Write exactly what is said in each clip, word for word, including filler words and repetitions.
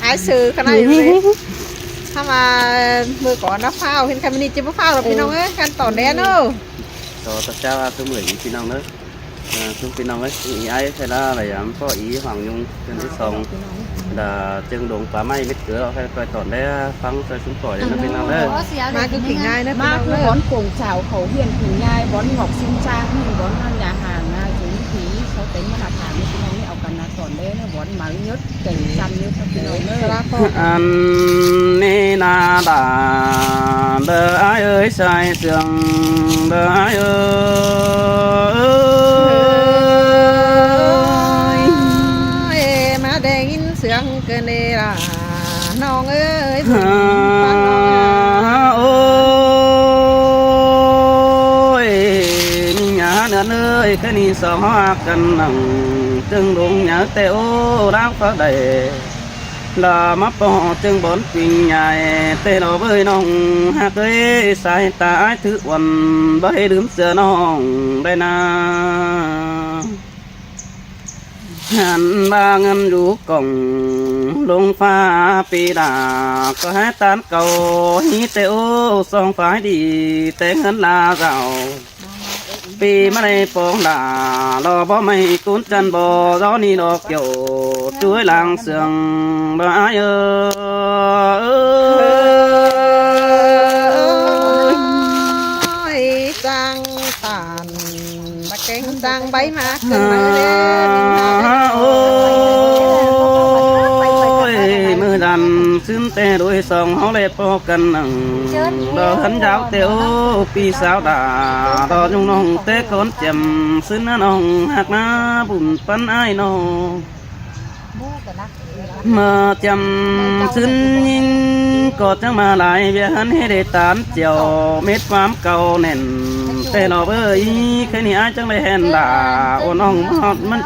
Ái sư khăn này. Hăm ꞌva ꞌmưa ꞌcọ ꞌnặp ꞌphao, hên khăn ꞌmá ꞌnị ꞌchí báu ꞌphao lỏ ꞌpi ꞌnọng ới, khăn tỏn đen ꞌnớ. Tó ꞌchá ꞌva ꞌsúm ꞌmưa ꞌnị ꞌpi ꞌnọng ới. Ờ, ꞌsúm ꞌpi ꞌnọng ới, ꞌsúm ꞌí ái ꞌkhạy ꞌla lai ꞌva ꞌpo ꞌí hoảng nhung, ꞌchương thứ song. Đa ꞌchương đông pá ꞌmạy mết cứa lo ꞌkhạy ꞌcoi tỏn đé, ꞌphắng ꞌsúm ꞌcọ đé ꞌnớ ꞌpi ꞌnọng ới. ꞌMá ꞌcọ khửn ꞌngai ꞌnớ ꞌpi ꞌnọng ới. Bón cuông chảu khảu ꞌviạk khửn ꞌngai, bón ngọc ꞌsúm ꞌcháng, bón ꞌnặn nhà hàng, na, dú ꞌmí pí, sau téng ꞌmá ꞌnạp hàng ꞌnớ ꞌpi ꞌnọng ới, au căn ꞌnạp tỏn đé ꞌnớ, bón máư nhớt. Ăn ꞌnị ꞌna đa, đa ái ơi, sai sương, đa ái ơi. Ơi, ꞌmá đảy ꞌnghín sương ꞌcọ ꞌnị đa, ꞌnọng ơi, bun ꞌpắn ꞌnọng. Ôi, ꞌmí nhà ꞌnưn ơi, ꞌkhạy ꞌnị song ꞌhặc căn ꞌnăng, ꞌchương đông nhà té ꞌô, ꞌláng phák đảy. Đa ꞌmá ꞌpo ꞌchương bón ꞌquing nhai, té lo ꞌvới ꞌnọng ꞌhặc ới, sai ta ái thứ uôn, báu ꞌhế đưm sia ꞌnọng đảy ꞌna. Hăn ꞌva ꞌngớn dú cỏng, ꞌlống ꞌphạ ꞌpi đa, ꞌcọ hák ꞌtan cau, ꞌhí té ꞌô, song phái đi, té ꞌngớn la dảo. ꞌPi ꞌmá đảy pong đa, lo báu ꞌmạy cốn chăn bò, gió ꞌnị lo kiẻo, chuối làng sương, lo ái ơi. Ôi, chang tản, bác kéng chang báy mák, ôi, ꞌmưa dăn, ꞌsứn té đuối song, ꞌháu lé ꞌpo căn ꞌnăng, lo hăn dáo té ꞌô, ꞌpi sáo đa, lo ꞌnung ꞌnọng té cón chiêm, ꞌsứn ꞌnọng ꞌhặc ꞌmá bun ꞌpắn ái ꞌnọng. ꞌMưa chiêm ꞌsứn ꞌnhính ꞌcọ chắng ꞌmá lai, ꞌviạk hăn ꞌhế đảy tán chiẻo, mết ꞌquám cau nẻn, té lo ꞌvới, ꞌkhạy ꞌnị ái chắng đảy hên đa, uôn ꞌnọng ꞌmá ꞌhọt ꞌmắn,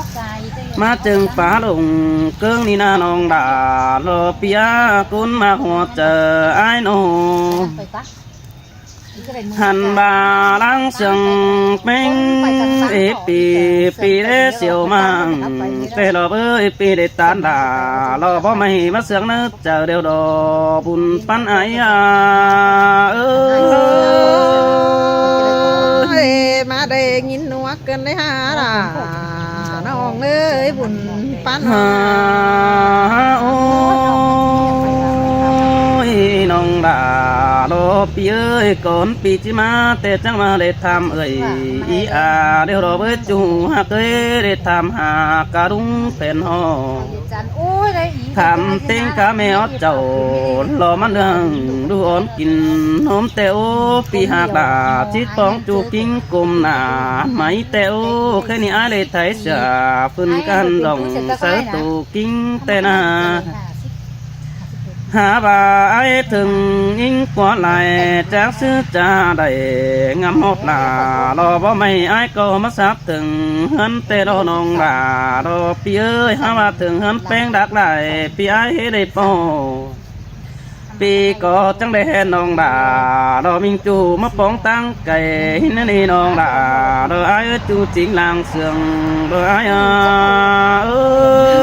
ꞌmá ꞌchương pá lông, ꞌcướng ꞌnị ꞌna ꞌnọng đa, lo ꞌpi ꞌá, cốn ꞌmá hua chaư ái ꞌnọng. Hăn ꞌva ꞌláng sương ꞌpéng ế ꞌpi, ꞌpi đé siêu ꞌmáng, té lo ꞌvới ꞌpi đảy tán đa, lo báu ꞌmạy ꞌmá sương ꞌnớ chaư điêu đo, bun ꞌpắn ái a. Ơi, ꞌmá đảy ꞌnghín ꞌnua ꞌcơn đảy hả đa, ꞌnọng ơi, bun ꞌpắn ái. Ôi, ꞌnọng đa lo ꞌpi ơi, cón ꞌpi ꞌchí ꞌmá té chắng ꞌmá đảy tham ơi, ꞌí a, điêu lo ꞌvới ꞌchu ꞌhặc ơi, đảy tham hả cá đung phén ꞌhọ. Tham ꞌtếng cá ꞌme ók chảu, lo ꞌmắn ꞌlương đu ón kin ꞌnôm té ꞌô, ꞌpi ꞌhặc đa, chít póng ꞌchu ꞌkính côm nả, máy té ꞌô, ꞌkhạy ꞌnị ái đảy tháy sửa, phưn căn dòng sáư tô ꞌkính té ꞌna. Hả ꞌva ái ꞌthớng ꞌnhính ꞌquá lai, chák ꞌsứ ꞌchá đảy ngắm ꞌhọt đa, lo báu ꞌmạy ái ꞌcọ ꞌmá sắp ꞌthớng ꞌhướn té lo ꞌnọng đa, lo ꞌpi ơi, hả ꞌva ꞌthớng ꞌhướn ꞌpéng đắc lai, ꞌpi ái ꞌhế đảy ꞌpo. ꞌPi ꞌcọ chắng đảy hên ꞌnọng đa, lo ꞌminh ꞌchu ꞌmá póng ꞌtáng cay, ꞌhính ꞌnị ꞌnọng đa, lo ái ơi ꞌchu chính làng sương, lo ái a. Ơi,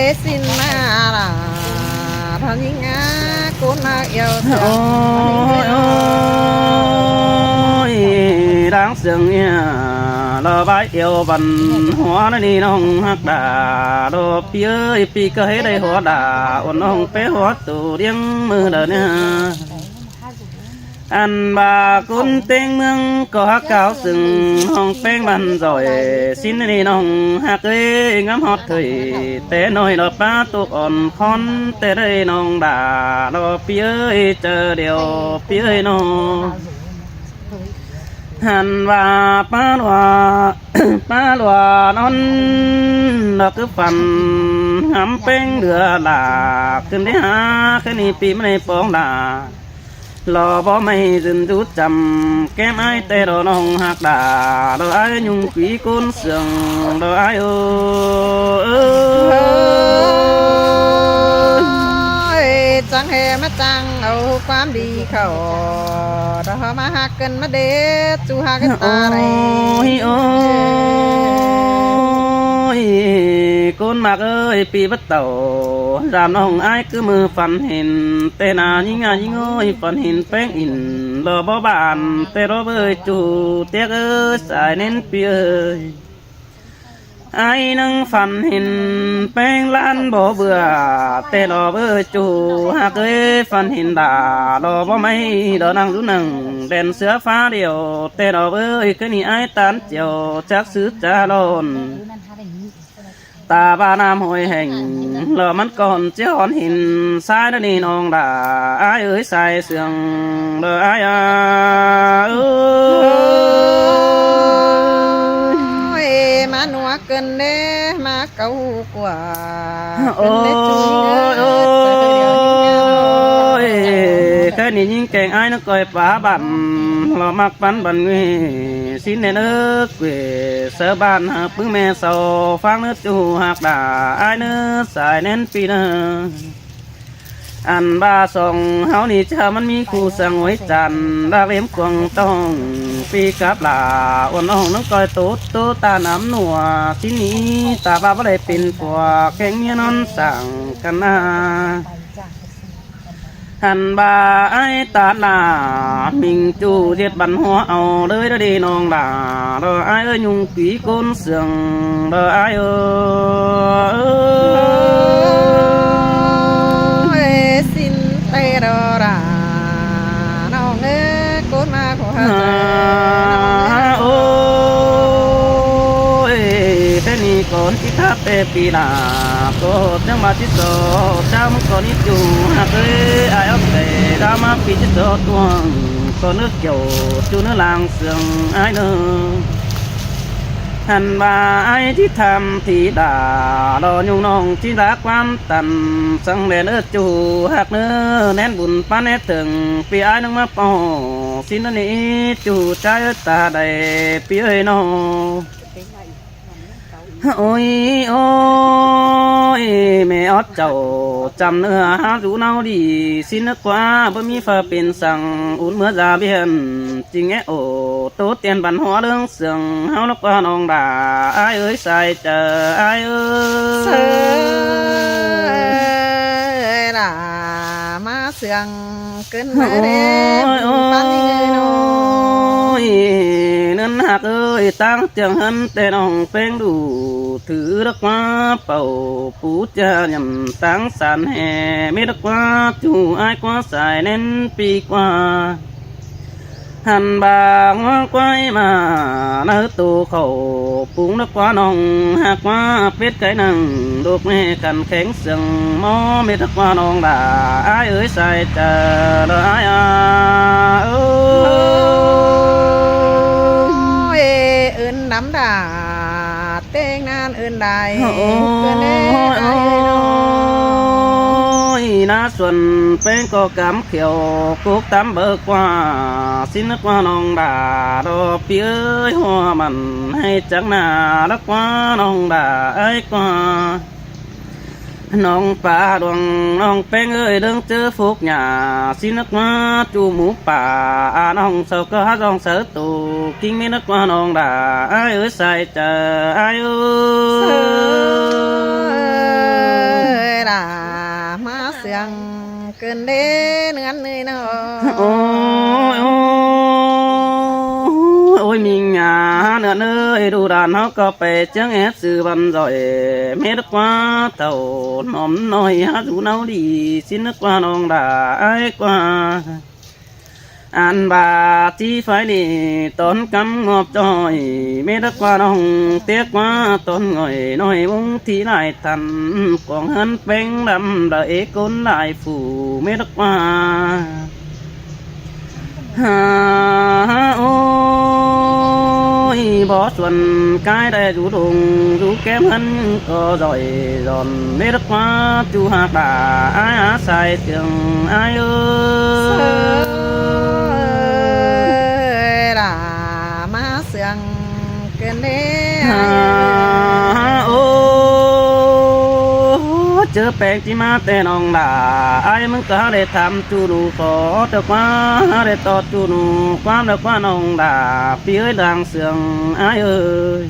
ꞌsịn ꞌmá đa, lo ꞌnhính a, cốn ꞌmá iêu. Ôi, ôi, làng sương ꞌnị, lo bái iêu văn hóa ꞌnị ꞌnọng ꞌhặc đa, lo ꞌpi ơi, ꞌpi ꞌcọ ꞌhế đảy hua đa, uôn ꞌnọng pé hua tô điêng ꞌmưa đa ꞌnị. Ăn ꞌva cốn ꞌtếng ꞌmướng ꞌcọ ꞌhặc cáo sưng, ꞌnọng ꞌpéng văn giỏi, ꞌsịn ꞌnị ꞌnọng ꞌhặc ơi, ngắm ꞌhọt thời, té ꞌnọi lo pá tô ón khón, té đảy ꞌnọng đa, lo ꞌpi ơi, chaư điêu ꞌpi ơi ꞌnọ. Hăn ꞌva pá ꞌlua, pá ꞌlua ꞌnón, lo cứ phăn ngắm ꞌpéng đưa lả, khửn đảy hả, khửn ꞌnị ꞌpi ꞌmá đảy póng đa. Lo báu ꞌmạy dưn dú chăm, kém ái té lo ꞌnọng ꞌhặc đa, lo ái nhung quí cốn sương, lo ái ơi. Ơi, chắng ꞌhế ꞌmá chắng au ꞌquám đi khảu, lo ꞌmá ꞌhặc căn ꞌmá đế, ꞌchu ꞌhặc căn ta đảy. Ôi, ôi. ꞌcốn ꞌmặc ơi, ꞌpi báu tảu, dăm ꞌnọng ải ꞌcứ ꞌmự phăn hên, ꞌtẹ nả ꞌnhính ải ꞌnhính ơi, phăn hên ꞌpéng ỉn lỏ báu bản, ꞌtẹ lo ꞌvới ꞌchu tiếc ơi, sai ꞌnến ꞌpi ơi. Ải ꞌnưng phăn hên ꞌpéng ꞌlan báu bưa, ꞌtẹ lo ꞌvới ꞌchu ꞌhặc ơi, phăn hên đả lo báu ꞌmạy, lo ꞌnăng dú ꞌnăng đen ꞌsứa phá điêu, ꞌtẹ lo ꞌvới ꞌkhới ꞌnị ải ꞌTan Chiêu chắc sứ ꞌchạ ꞌlọn. Ta ꞌva ꞌnặm ꞌhội hẻng lo ꞌmắn ꞌcọn ꞌchí hón hên sai ꞌnớ ꞌnị ꞌnọng đả ải ơi, sai sương lo ải a. Ôi, ꞌmá ꞌnua ꞌcợn đé, ꞌmá cáu ꞌhụ ꞌquá. Ôi, ôi, ꞌkhới ꞌnị ꞌnhính keng ải ꞌnớ ꞌcoi pá bản, lo ꞌmặc păn bản ꞌnguê, ꞌsịn ꞌnén ớ quê, sáư bản hảư ꞌpứng ꞌme sau ꞌphắng ꞌnớ ꞌchu ꞌhặc đả ải ꞌnớ, sai ꞌnến ꞌpi ꞌnớ. Ăn ꞌva song ꞌháu ꞌnị ꞌchạ ꞌmắn ꞌmí ꞌcu săng ꞌngoi chăn, đác liêm cuông tong, ꞌpi cắp lả uôn ꞌnọng ꞌnưng ꞌcoi tố tố ta ꞌnặm ꞌnua, ꞌsịn ꞌnị ta ꞌva báu đảy pên pua, keng ꞌmía ꞌnón săng căn ꞌna. Ăn ꞌva ải ꞌTan nả, ꞌmính ꞌchu ꞌdệt bản ꞌhua au ꞌlới đa đi ꞌnọng đả, lo ải ơi, ꞌnhung ꞌpi ꞌcốn sương lo ải ơi. Ôi, ꞌsịn ꞌtẹ lo đả ꞌnọng ơi, ꞌcốn ꞌmặc ꞌhua ꞌchoi. Ôi, ꞌtẹ ꞌnị ꞌcốn ꞌchí tháp ꞌtẹ ꞌpi đả, ꞌcọ ꞌchắng ꞌva ꞌchí so, ꞌchắng ꞌcọ ꞌnị ꞌchu ꞌhặc ơi, ải ók ꞌtẹ đa ꞌmá ꞌpi ꞌchí so tuang, ꞌcọ ꞌnớ kiẻo ꞌchu ꞌnớ lang sương ải ꞌnớ. Ăn ꞌva ải ꞌchí tham thi đả, lo ꞌnhung ꞌnọng ꞌchí đá ꞌquám tăn, săng đen ꞌnớ ꞌchu ꞌhặc ꞌnớ, ꞌnén bun pán ꞌnét thưởng, ꞌpi ải ꞌnưng ꞌmá ꞌpo, ꞌsịn ꞌnớ ꞌnị ꞌchu ꞌchái ta đảy ꞌpi ơi ꞌnọ. Ôi, ôi, ꞌme ók chảu chăm ꞌnớ hák dú ꞌnáo đi, ꞌsịn ꞌnớ ꞌquá báu ꞌmí phaư pên săng, ún ꞌmứa da ꞌviạk, ꞌchí ꞌnghé ổ tố tiên bản ꞌhua ꞌlướng sương ꞌháu ꞌnớ ꞌquá ꞌnọng đả ải ơi, sai ꞌchạ ải ơi. Sai đả ꞌmá sương ꞌcợn ꞌmá đen. Ôi, ôi, ꞌnớn ꞌhặc ơi, ꞌtáng ꞌchương ꞌhướn ꞌtẹ ꞌnọng ꞌpéng đủ thứ đắc ꞌquá pảu pú ꞌchạ nhẳm ꞌtáng san ꞌhê, ꞌmí đắc ꞌquá ꞌchu ải ꞌquá sai ꞌnến ꞌpi ꞌquá. Ăn ꞌva ꞌnguá ꞌquái ꞌmá ꞌnớ tô khảu pung đắc ꞌquá ꞌnọng, ꞌhặc ꞌquá pết cáy nẳng độc ꞌme khăn khéng sương ꞌmo, ꞌmí đắc ꞌquá ꞌnọng đả ải ơi, sai ꞌchạ lo ải a. Ôi, ứn đăm đả ꞌtếng ꞌnặn ứn đảy. Ôi, ôi, ꞌnạ suôn ꞌpéng ꞌcọ cắm khẻo cốc tắm báu ꞌquá, ꞌsịn đắc ꞌquá ꞌnọng đả lo ꞌpi ơi, ꞌhua mẳn ꞌhạy chắc nả đắc ꞌquá ꞌnọng đả ải ꞌquá. ꞌNọng pá đuông ꞌnọng ꞌpéng ơi, ꞌlướng ꞌchớ phốc nhả, ꞌsịn đắc ꞌquá ꞌchu mú pả, a ꞌnọng sau ꞌcọ hák dong sáư tô, ꞌkính ꞌmí đắc ꞌquá ꞌnọng đả ải ơi, sai ꞌchạ ải ơi. Sai đả ꞌmá sương ꞌcợn đen ꞌnớn ꞌnới ꞌnọ. Ôi, ôi, ôi, ôi, ꞌmính a ꞌnớn ơi, đu đàn ꞌháu ꞌcọ pay ꞌchướng ét sư văn giỏi, ꞌmí đắc ꞌquá thảu ꞌnọm ꞌnọi hák dú ꞌnáo đi, ꞌsịn đắc ꞌquá ꞌnọng đả ải ꞌquá. Ăn ꞌva ꞌchí phái đi tón cắm ngọp ꞌchoi, ꞌmí đắc ꞌquá ꞌnọng tiếc ꞌquá tón ngỏi ꞌnọi ꞌmúng thi lai thăn, cuông ꞌhướn ꞌpéng đăm đa ế ꞌcốn lai phủ, ꞌmí đắc ꞌquá. Ha, ha, ôi, bó suôn cai đảy dú đung, dú kém ꞌhướn ꞌcọ giỏi dọn, ꞌmí đắc ꞌquá ꞌchu ꞌhặc đả ải a, sai sương ải ơi. Sai đả ꞌmá sương ꞌcợn đen. Ha, ha, ô, ꞌchớ ꞌpéng ꞌchí ꞌmá ꞌtẹ ꞌnọng đả ải, ꞌmứng ꞌcọ hák đảy tham ꞌchu ꞌnụ, khót đảy ꞌquá hák đảy tót ꞌchu ꞌnụ, ꞌquám đảy ꞌquá ꞌnọng đả ꞌpi ơi, lang sương ải ơi.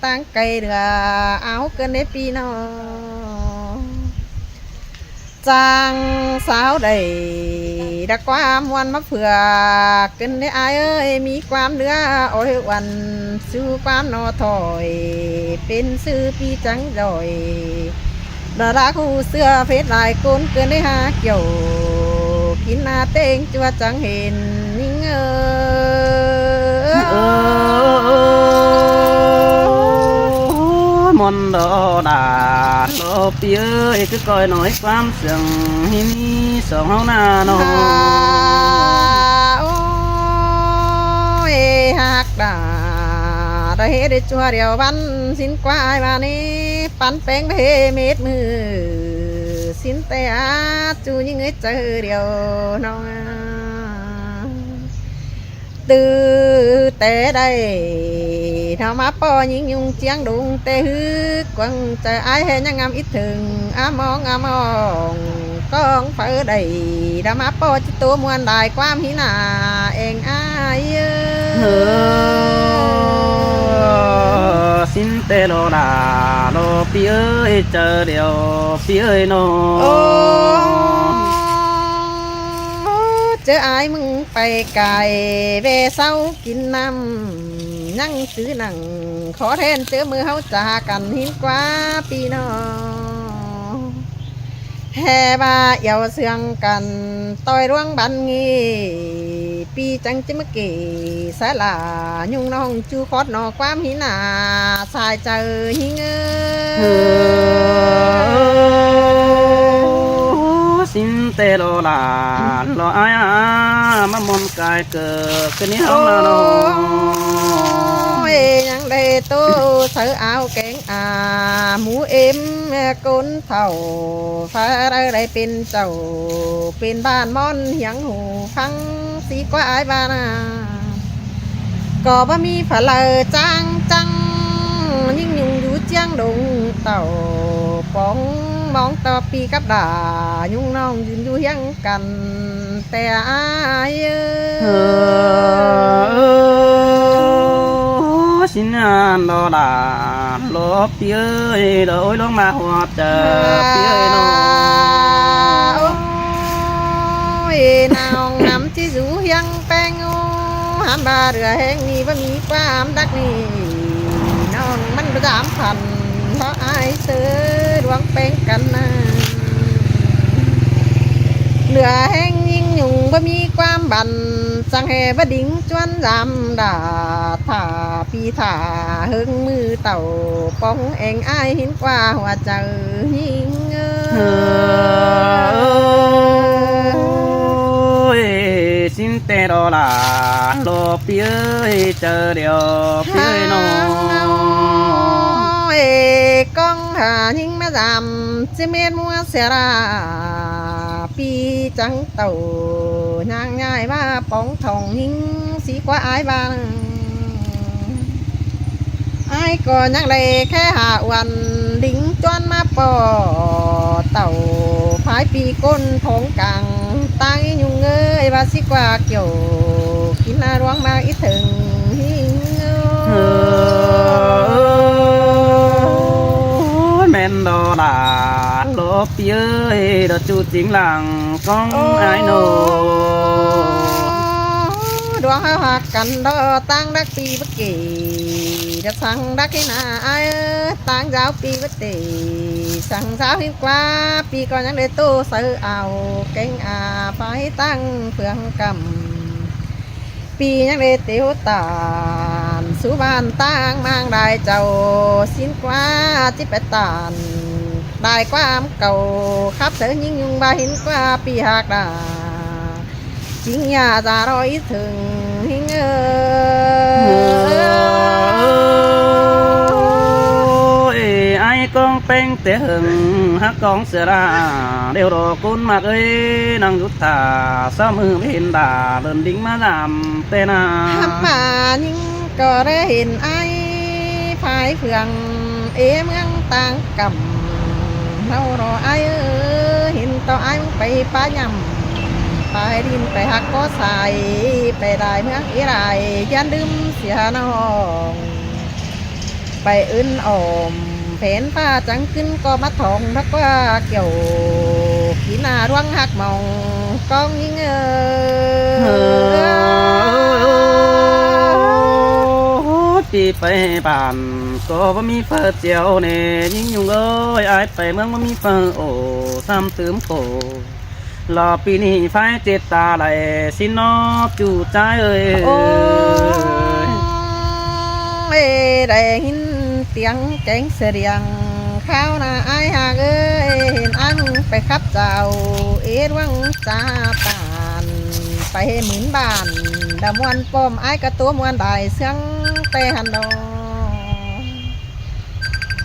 ꞌtáng cay đưa, áo cơn đế ꞌpi ꞌnọ. Chang sáo đảy đa ꞌquám ꞌmuôn ꞌmá phưa, cơn đế ải ơi, ꞌmí ꞌquám đưa ói uôn, sú ꞌquám ꞌnọ thỏi, pên sư ꞌpi chắng dỏi. Đa đa khu ꞌsứa phết lai cốn cơn đế ha kiẻo, kin na ꞌtếng ꞌchua chắng hên ꞌnhính ơ. Ơ, ꞌmuôn lo đa lo ꞌpi ơi, cứ ꞌcoi ꞌnọi ꞌquám sương ꞌhí ꞌmí song ꞌháu ꞌna ꞌnọ. Ơ, ôi, hák đa, đa hế đé ꞌchua điêu băn, sín ꞌquá ải ꞌva ꞌnị, păn péng báu hế mết ꞌmự, sín té át ꞌchu ꞌnhính ới chaư điêu ꞌnọng a. Từ té đảy ꞌnọ ꞌmá ꞌpo ꞌnhính ꞌnung ꞌchiếng đung té ꞌhứ, quảng chaư ải ꞌhế ꞌnhắng ngắm ít thửng, á mong á mong, cong phaư đảy, đa ꞌmá ꞌpo ꞌchí tô ꞌmuôn lai ꞌquám ꞌhí ꞌna, eng ải ơ. Ơ, sín té lo đa lo ꞌpi ơi, chaư điêu ꞌpi ơi ꞌnọ. Ơ, chaư ải ꞌmứng pay cai, ꞌvẹ ꞌsáu kin ꞌnặm, ꞌnhắng chứ nẳng, khó then chaư ꞌmự ꞌháu ꞌchạ căn ꞌhín ꞌquá ꞌpi ꞌnọ. ꞌHê ꞌva yau sương căn ꞌtoi ꞌluống băn ꞌnị, ꞌpi chắng ꞌchí ꞌmá kỉ, sa la ꞌnhung ꞌnọng ꞌchu khót ꞌnọ ꞌquám ꞌhí ꞌna, sai chaư ꞌnhính ơ. Ơ, sín té lo đa lo ải a, ꞌmá ꞌmuôn cai ꞌcọ ꞌcọ ꞌnị ꞌháu ꞌna ꞌnọ. Ôi, ꞌnhắng đảy tô saư áo kéng a, mú êm cốn thảu, pha đaư đảy pên chảu, pên ꞌván ꞌmón hiếng hủ phắng, sí ꞌquá ải ꞌva ꞌna. ꞌCọ báu ꞌmí pha đaư chang chăng, ꞌnhính ꞌnung dú ꞌchiếng đung tảu, póng mong ꞌto ꞌpi cắp đa, ꞌnhung ꞌnọng dưn dú hiếng căn, té ải ơ. Ơ, sín ꞌnhắng lo đa lo ꞌpi ơi, lo ôi ꞌluống ꞌmá hua chaư ꞌpi ơi ꞌnọ. Ôi, ꞌnọng ngắm ꞌchí dú hiếng péng ô, hám ꞌva lưa ꞌhéng ꞌnị báu ꞌmí ꞌquám đắc ꞌnị, ꞌnọng ꞌmắn báu dám phăn, lo ải ꞌsớ ꞌluống péng căn ꞌna. Lưa ꞌhéng ꞌnhính ꞌnung báu ꞌmí ꞌquám băn, chắng ꞌhê báu đính ꞌchuốn dăm đa, thả ꞌpi thả ꞌhướng ꞌmự tảu, póng eng ải ꞌhín ꞌquá hua chaư ꞌnhính ơ. Ơ, ôi, sín té lo đa lo ꞌpi ơi, chaư điêu ꞌpi ơi ꞌnọ. Ôi, cong hả ꞌnhính ꞌmá dăm, ꞌchí mết ꞌmúa sia la, ꞌpi chắng tảu, ꞌnhắng ꞌnhại ꞌva póng thỏng ꞌnhính, sí ꞌquá ải ꞌva. Ải ꞌcọ ꞌnhắng đảy khe hả uôn, đính ꞌchuốn ꞌmá ꞌpo tảu, phái ꞌpi ꞌcốn thong cang, ꞌtáng ꞌnhung ơi, ꞌva sí ꞌquá kiẻo, kin ꞌna ꞌluống ꞌmá ít thửng ꞌhính ơ. Ơ, ꞌmen lo đa lo ꞌpi ơi, lo ꞌchu chính lăng cong ải ꞌnọ. Ơ, ꞌluống ꞌháu hák căn lo ꞌtáng đắc ꞌpi báu kỉ, đa săng đắc ꞌhí ꞌna ải ơ, ꞌtáng dáo ꞌpi báu tỉ, săng dáo ꞌhín ꞌquá, ꞌpi ꞌcọ ꞌnhắng đảy tô saư áo kéng a, phái ꞌtáng phướng căm. ꞌPi ꞌnhắng đảy tẻo tản, sú ꞌván ꞌtáng ꞌmáng đai chảu, sín ꞌquá ꞌchí pay tản, đai ꞌquám cảu, khắp saư ꞌnhính ꞌnhung ꞌva ꞌhín ꞌquá ꞌpi hák đa. Chính ꞌnhá da ꞌro ít thửng ꞌhính ơ. Ôi, ải cong péng té hưng, hák cong sia la, điêu ꞌro ꞌcốn ꞌmặc ơi, ꞌnăng dút thả, ꞌsáo ꞌmự ꞌmí hên đa, lươn đính ꞌmá dăm té ꞌna. Hăm ꞌmá ꞌnhính ꞌcọ đảy hên ải, phái phướng ê ꞌmướng ꞌtáng căm, ꞌháu ꞌro ải ơ, hên ꞌto ải ꞌmướng pay pá nhẳm, pay đin pay hák có sai, pay đai ꞌmướng ê đai, dán đưm sia ꞌnọng. pay ứn ỏm, phén ꞌphạ chắng ꞌcứn ꞌcọ ꞌmá thỏng đắc ꞌquá kiẻo, kin a ꞌluống ꞌhặc mong ꞌcóng ꞌnhính ơi. Ôi, pi pay bản ꞌcọ báu ꞌmí phaư chiêu ꞌnị, ꞌnhính Nhung ơi, ải pay ꞌmướng báu ꞌmí phaư ổ, ꞌsăm tứm khổ. Lo pi ꞌnị phái chết ta đảy ꞌsịn ꞌnọ ꞌchu ꞌchái ơi. Ôi, đảy ꞌhịn tiếng kéng sia điêng kháo ꞌna ải ꞌhặc ơi, hên ải ꞌmứng pay khắp chảu ết ꞌluống cha tản, pay mứn bản đa ꞌmuôn pom ải ꞌcọ ꞌtố ꞌmuôn đảy ꞌsướng ꞌtẹ hăn đo.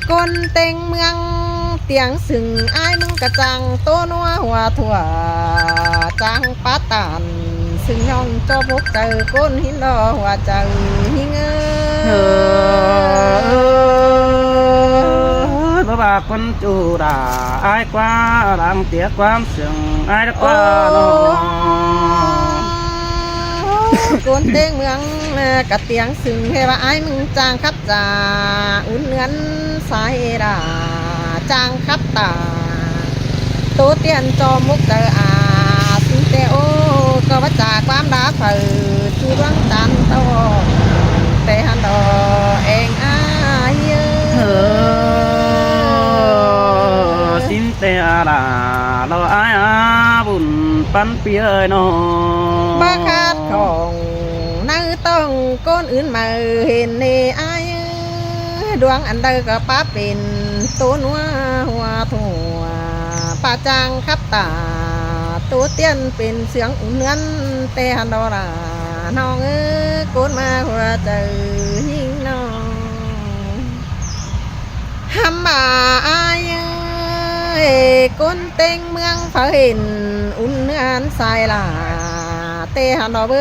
ꞌCốn ꞌtếng ꞌmướng tiếng sưng ải ꞌmứng ꞌcọ chang ꞌtố ꞌnua hua thua, chang pá tản sưng ꞌnhọng ꞌchọ bốc chaư ꞌcốn ꞌhịn lo hua chaư ꞌnhính ơi. Ôi, báu ꞌva ꞌcốn ꞌchu đa ải ꞌquá, đang ꞌtiế ꞌquám sưng ải đa ꞌquá lo. ꞌCốn ꞌtếng ꞌmướng ꞌcọ tiếng sưng ꞌhê ꞌva ải ꞌmứng chang khắp ta, ún ꞌngớn sai đa chang khắp ta. ꞌTố tiên ꞌchọ mốc chaư a, ꞌsịn ꞌtẹ ố, ꞌcọ ꞌva chả ꞌquám đa phaư, ꞌchu ꞌluống chăn ꞌtọ, ꞌtẹ hăn đo eng ải ơi. Ơ, ꞌsịn ꞌtẹ a đa lo ải a, bun păn pi ơi ꞌnọ. Báu khát khỏng ꞌnặn ꞌtóng ꞌcốn ứn ꞌmự hên ꞌnị ải ơi, ꞌluống ăn đaư ꞌcọ pá pên ꞌtố ꞌnua hua thua, pá chang khắp ta, ꞌtố tiên pên sương ún ꞌngớn ꞌtẹ hăn đo đa ꞌnọng ơi, ꞌcốn ꞌmá hua chaư ꞌnhính ꞌnọng. Hăm ꞌva ải ơi, ꞌcốn ꞌtếng ꞌmướng phaư hên ún ꞌngớn sai đa, ꞌtẹ hăn đo báu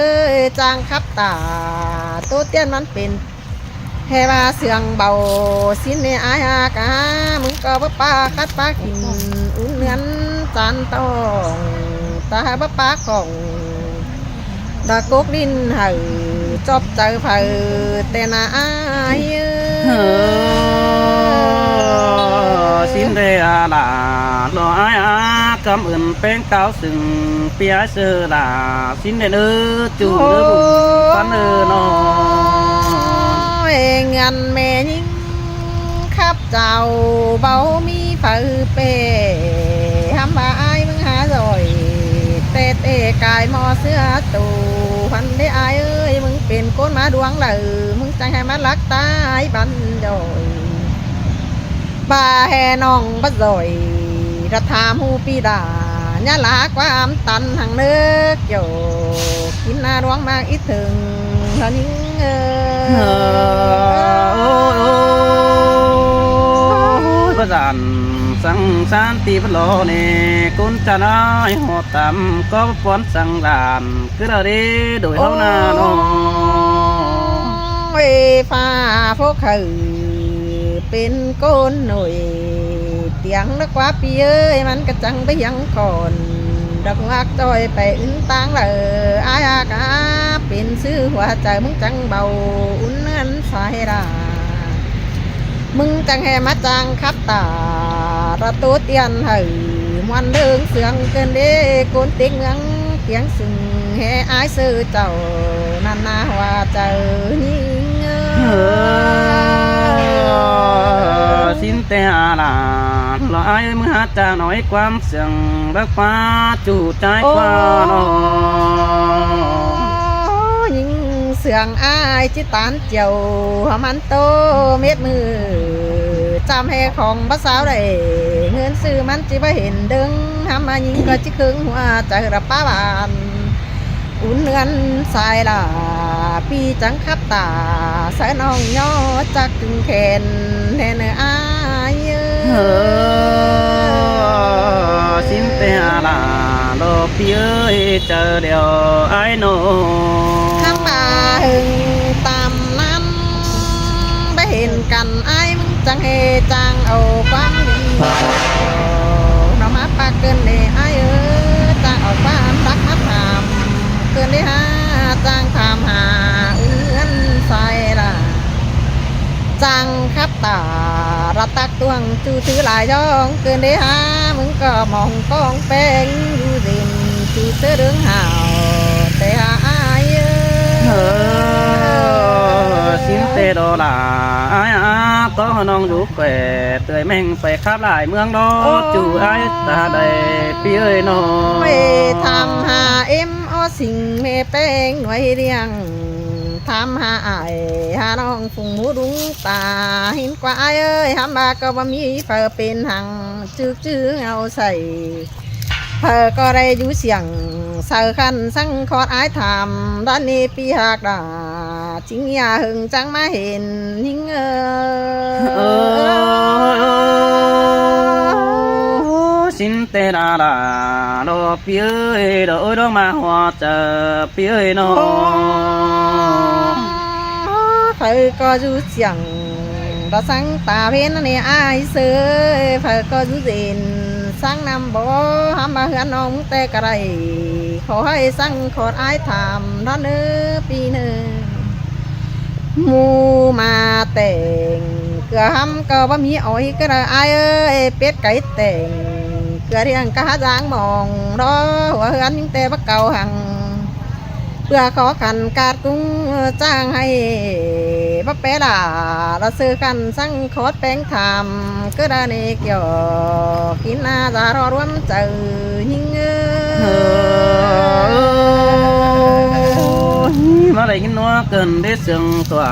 chang khắp ta, ꞌtố tiên ꞌmắn pên ꞌhê ꞌva sương báu ꞌsịn ꞌnị ải ꞌhặc a, ꞌmứng ꞌcọ báu pá khắt pá kin ún ꞌngớn chăn ꞌtóng, ta báu pá khỏng đa cốc đin hảư, chóp chaư phaư ꞌtẹ ꞌna ải ơi. Ơ, ꞌsịn ꞌtẹ a đa lo ải a, ꞌcắm ưn ꞌpéng cáo sưng pi ải ꞌsớ đa, ꞌsịn ꞌtẹ ơ, ꞌchu ꞌlứa bun păn ơ ꞌnọ. Ôi, ꞌngớn ꞌme ꞌnhính khắp chảu báu ꞌmí phaư pê, hăm ꞌva ải ꞌmứng hả doi, ꞌtẹ ꞌtẹ cai ꞌmo ꞌsứa tu, hăn đé ải ơi, ꞌmứng pên ꞌcốn ꞌmá ꞌluống đaư, ꞌmứng chắng ꞌhê ꞌmá lắc tai băn doi. ꞌVa ꞌhê ꞌnọng báu doi, ꞌlạ tham ꞌhụ pi đa, ꞌnhá lả ꞌquám tăn hăng ꞌnớ kiẻo, kin ꞌna ꞌluống ꞌmặc ít thưng ꞌhơ ꞌnhính ơi. Ơ, ơ, ơ, báu dản săng san ti báu lo ꞌnị, ꞌcốn chăn ải ꞌhọt tăm ꞌcọ báu pón săng dản, ꞌcứ đa đế đuổi ꞌháu ꞌna ꞌnọ. Ôi, ꞌphạ phốc hảư pên ꞌcốn ꞌnọi, tiếng đắc ꞌquá pi ơi, ꞌmắn ꞌcọ chắng báu hiếng khỏn, đắc ꞌhuác ꞌchoi pay ứn ꞌtáng đaư, ải ꞌhặc a, pên ꞌsứ hua chaư ꞌmứng chắng báu ún ꞌngớn sai đa. ꞌMứng chắng ꞌhê ꞌmá chang khắp ta, ꞌtố tiên hảư ꞌmuôn ꞌlớng sương ꞌcợn đế ꞌcốn ꞌtếng ꞌmướng tiếng sưng ꞌhê ải ꞌsớ chảu ꞌnặn ꞌna hua chaư ꞌnhính ơi. Ơ, ꞌsịn ꞌtẹ a đa lo ải ꞌmứng hả chang ꞌnọi ꞌquám sương báu pá ꞌchu ꞌchái ꞌquá ꞌnọ. Ơ, ꞌnhính sương ải ꞌchí tán chiêu hả ꞌmắn ꞌtố mết ꞌmự, chăm ꞌhê khỏng báu sao đảy, ꞌngớn ꞌsứ ꞌmắn ꞌchí báu hên đơng, hăm ꞌmá ꞌnhính ꞌcọ ꞌchí khứng hua chaư đa pá bản. Ún ꞌngớn sai đa, pi chắng khắp ta, sáư ꞌnọng ꞌnhó chắc ꞌcứng khen ꞌnê ꞌnớ ải ơi. Ơ, ꞌsịn ꞌtẹ a đa lo pi ơi, chaư điêu ải ꞌnọ. Hăm ꞌva hưng tăm ꞌnặn báu hên căn, ải ꞌmứng chắng ꞌhê chang au ꞌquám đi ꞌnọ ꞌmá pák ꞌcợn đế ải ơi, chang au ꞌquám đắc ꞌmá tham ꞌcợn đế hả, chang tham hả ún ꞌngớn sai đa, chang khắp ta, rát tắc tuang ꞌchu thứ lai dong ꞌcợn đé hả, ꞌmứng ꞌcọ mong ꞌcóng ꞌpéng dú ꞌdệt ꞌchu thứ ꞌlướng hảo, té hả ai ới. Ơ, sính té đó là ai á, có ꞌnọng dú khỏe, tươi ꞌmeng phải khắp lại ꞌmướng đó, ꞌchu ai ta đây, ꞌpi ới ꞌnọ. Ôi, tham hả ꞌếm ók sính ꞌmé ꞌpéng nuối ꞌliệng, tham hả ai hả ꞌnọng phung ꞌmú đúng ta hên ꞌquá ai ới, hám ꞌva ꞌcọ báu ꞌmí phaư pên hăng ꞌchư ꞌchư ꞌháu sai. Phaư ꞌcọ đảy dú siêng saư khăn săng khót ai tham, đa ꞌnị ꞌpi ꞌhặc đa, chính ꞌnhá hưng chắng ꞌmá hên ꞌnhính ới. Ơ, sính té đa đa, đó ꞌpi ới, đó ơi, đó ꞌmá ꞌhọt chaư ꞌpi ới ꞌnọ. Phaư ꞌcọ dú siêng đó săng ta ꞌvến ꞌnị ai ới, phaư ꞌcọ dú ꞌdệt săng ꞌnặm bók hám ꞌva ꞌhướn ꞌnọng té ꞌcọ đảy, khói săng khót ai tham đó ꞌnớ ꞌpi ꞌnớ. ꞌMú ꞌmá tẻng ꞌcọ hám ꞌcọ báu ꞌmí ói ꞌcọ đảy ai ới, pét cai tẻng ꞌcọ ꞌliệng cá dáng mong đó, hua ꞌhướn ꞌnhính té báu cáu hăng. ꞌPưa khó khăn ꞌcặt ꞌcúng ꞌchang ꞌhại báu pé đa, đa sư khăn săng khót ꞌpéng tham, ꞌcọ đa ꞌnị kiẻo kín ꞌna da ro ꞌluống chaư ꞌnhính ới. Ơ, ꞌmá đảy ꞌnhính ꞌnọk ꞌcợn đé sương tua,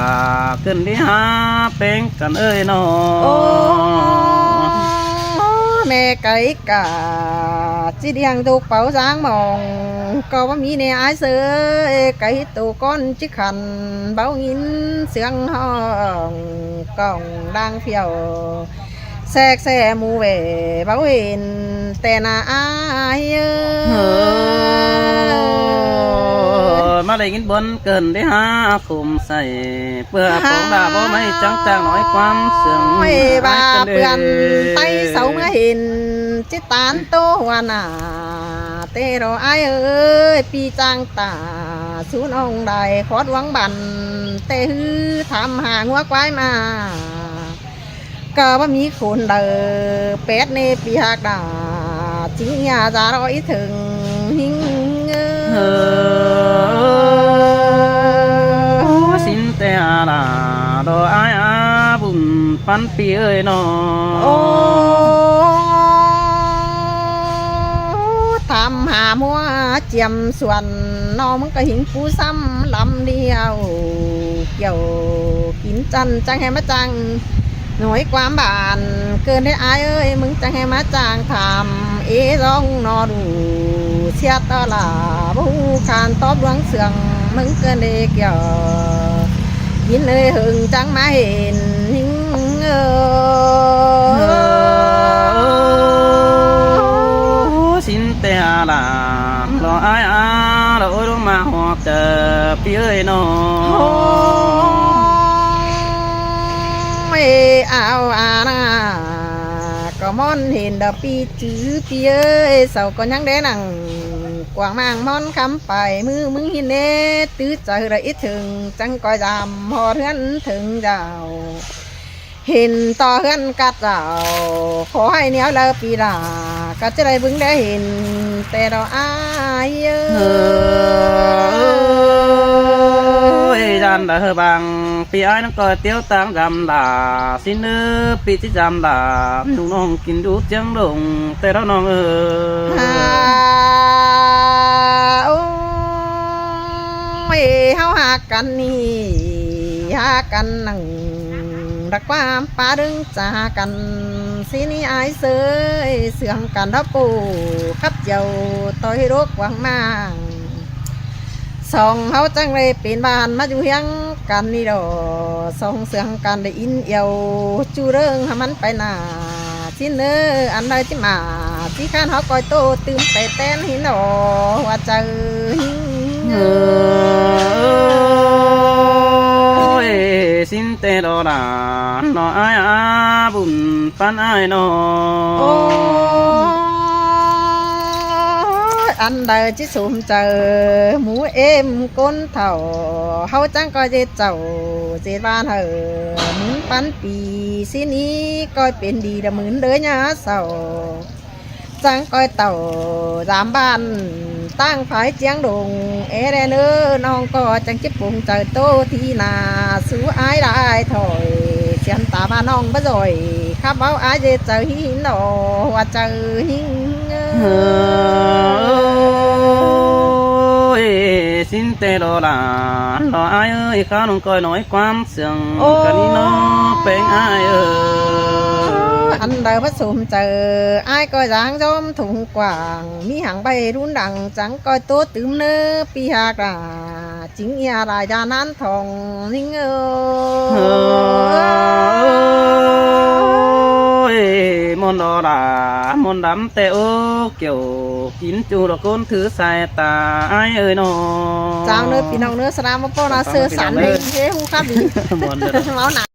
ꞌcợn đé hả ꞌpéng căn ới ꞌnọ. Ơ, ꞌme cai ꞌcạ ꞌchí ꞌliệng tô páo dáng mong ꞌcọ báu ꞌmí ꞌnị ai ới, cai tô ꞌcốn ꞌchí khăn báu ꞌnghín sương hong cỏng đang phiêu, sek se ꞌmú ꞌvẹ báu hên té ꞌna ai ới. Ơ, ꞌmá đảy ꞌnhính bón ꞌcợn đé hả khum sai, ꞌpưa póng đa báu ꞌmạy chắng chang nói ꞌquám sương. Ôi, ꞌva ꞌpưa ꞌTáy sau ꞌmá hên ꞌchí tán tô hua ꞌna té đó ai ới, ꞌpi chang ta sú ꞌnọng đảy khót ꞌluống bản té ꞌhứ tham hả ꞌngúa ꞌquái ꞌmá ꞌcọ báu ꞌmí khôn đaư pét ꞌnị ꞌpi ꞌhặc đa, chính ꞌnhá da ro ꞌí thưng ꞌnhính ới. Ơ, sính té đa đa, đó ai á bun ꞌpắn ꞌpi ới ꞌnọ. Ơ, tham hả ꞌmúa chiêm suôn ꞌnọ ꞌmứng ꞌcọ hính pú sắm lắm đi au, kiẻo kín chăn chắng ꞌhế ꞌmá chang nói ꞌquám bản ꞌcợn đé ai ới, ꞌmứng chắng ꞌhế ꞌmá chang tham ế dong ꞌnọ đu sia ꞌtọ là báu ꞌhụ khan tóp ꞌluống sương, ꞌmứng ꞌcợn đé kiẻo kín ới hưng chắng ꞌmá hên ꞌnhính ới. Ơ, sính té đa đa, đó ai á, đó ơi, đó ꞌmá ꞌhọt chaư ꞌpi ới ꞌnọ. Ôi, ao a ꞌna, ꞌcọ ꞌmón hên đó ꞌpi chứ ꞌpi ới, sau ꞌcọ ꞌnhắng đé nẳng quảng mang ꞌmón khắm pay ꞌmứ ꞌmứng hên ꞌnê, tứ chaư đa ꞌí thưng chắng ꞌcoi dăm ꞌhọt ꞌhướn thưng dao. Hên ꞌto ꞌhướn ꞌcặt dao, khói ꞌnéo đaư ꞌpi đa, ꞌcọ ꞌchí đảy bớng đé hên té đó ai ới. Ơ, ơi, dăm đaư bang ꞌpi ai ꞌnọng ꞌcoi tiếu ꞌtáng dăm đa, sính ới, ꞌpi ꞌchí dăm đa, ꞌnọng ꞌnọng kin đu ꞌchiếng đông té đó ꞌnọng ới. Hả, ôi, ꞌháu ꞌhặc căn ꞌnị, ꞌhặc căn nẳng đa ꞌquám pá đớng cha căn, sính ꞌnị ai ới, sương căn đó pô khắp chiều ꞌtoi đuốc quảng mang. Song ꞌháu chắng đảy pên bản ꞌmá dú ꞌhiếng căn ꞌnị đó, song sương căn đảy ín iêu ꞌchu ꞌlớng hả ꞌmắn pay ꞌna. Sính ới, ăn đaư ꞌchí ꞌmá ꞌchí khan ꞌháu ꞌcoi tô tứm pay ꞌtén hên đó, hua chaư ꞌnhính. Ơ, ơi, sính té đó đa, ꞌnọ ai á bun ꞌpắn ai ꞌnọ. Ôi, Ăn đaư ꞌchí sôm chaư, mú ꞌếm ꞌcốn thảu, ꞌháu chắng ꞌcoi ꞌdệt chảu, ꞌdệt ꞌván hảư, ꞌmứng pắn pi, ꞌsịn ꞌnị ꞌcoi pên đi đa ꞌmứng đới ꞌnhá sau. Chắng ꞌcoi tảu dám ꞌván, ꞌtáng phái ꞌchiếng đông, é đen ớ, ꞌnọng ꞌcọ chắng ꞌchí pông chaư ꞌtố ꞌthí nả, sú ải lai thỏi, ꞌsiến ta ꞌva ꞌnọng báu ꞌdội, khắp báu ải ꞌdệt chaư ꞌhí ꞌnọ, ꞌhua chaư ꞌhính. Ôi, ꞌsịn ꞌtẹ lo lả, lo ải ơi, kháo ꞌnọng ꞌcoi nói ꞌquám sương, ꞌcọ ꞌnị ꞌnọ, ꞌpéng ải ơi. Ăn đaư báu sôm chaư, ải ꞌcoi dáng ꞌdóm thủng quảng, ꞌmí háng ꞌvạy ꞌlún đăng, chắng ꞌcoi ꞌtố tứm ꞌnớ, pi hạc đả, chính ꞌnhá lai da ꞌnán thỏng ꞌnhính ơi. Ôi, ꞌmuôn lo lả, ꞌmuôn đắm ꞌtẹ ố, kiẻo kín ꞌchu lo ꞌcốn thứ sai ta, ải ơi ꞌnọ. Chắng ꞌnớ ꞌpi ꞌnọng ꞌnớ, sa ꞌnăm ꞌmá ꞌpọ ꞌnạ ꞌsớ sắn ꞌnê, ꞌhế ꞌhụ khắp đi. ꞌMuôn lo lả. Máu nả.